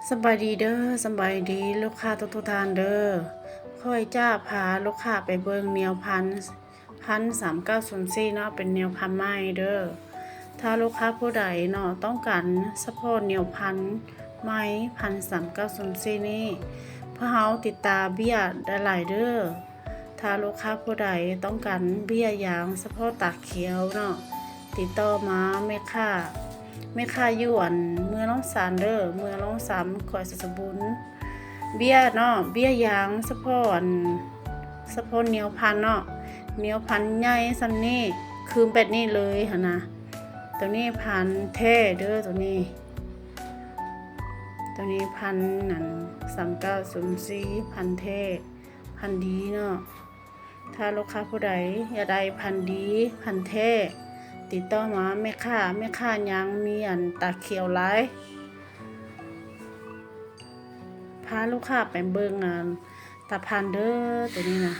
ສະບາຍດີເດີ ສະບາຍດີລູກຄ້າທຸກໆທ່ານເດີ. ຂ້ອຍຈະພາລູກຄ້າໄປເບິ່ງແນວພັນ ພັນສາມເກົ້າສູນສີ່ເນາະ ເປັນແນວພັນໃໝ່ເດີ. ຖ້າລູກຄ້າຜູ້ໃດເນາະ ຕ້ອງການສະເພາະແນວພັນໃໝ່ ພັນສາມເກົ້າສູນສີ່ນີ້ ພວກເຮົາຕິດຕາເບ້ຍໄດ້ຫຼາຍເດີ. ຖ້າລູກຄ້າຜູ້ໃດຕ້ອງການເບ້ຍຢາງສະເພາະຕາຂຽວເນາະ ຕິດຕໍ່ມາແມ່ຄ້າ ແມ່ຄ້າຢູ່ອັນເມືອງລ້ອງຊານເດີ ເມືອງລ້ອງຊານ ແຂວງໄຊສະບູນ. ເບ້ຍເນາະ ເບ້ຍຢາງສະເພາະອັນ ສະເພາະແນວພັນເນາະ ແນວພັນໃຫຍ່ສ່ຳນີ້ ຄືແບບນີ້ເລີຍຫັ້ນນະ. ໂຕນີ້ພັນແທ້ເດີ ໂຕນີ້ ໂຕນີ້ພັນນັ້ນ ສາມເກົ້າສູນສີ່ ພັນແທ້ ພັນດີເນາະ. ຖ້າລູກຄ້າຜູ້ໃດຢາກໄດ້ພັນດີ ພັນແທ້ ຕິດຕໍ່ມາແມ່ຄ້າ ແມ່ຄ້າຍັງມີອັນຕາຂຽວຫຼາຍ. ພາລູກຄ້າໄປເບິ່ງອັນຕາພັນເດີ ໂຕນີ້ນະ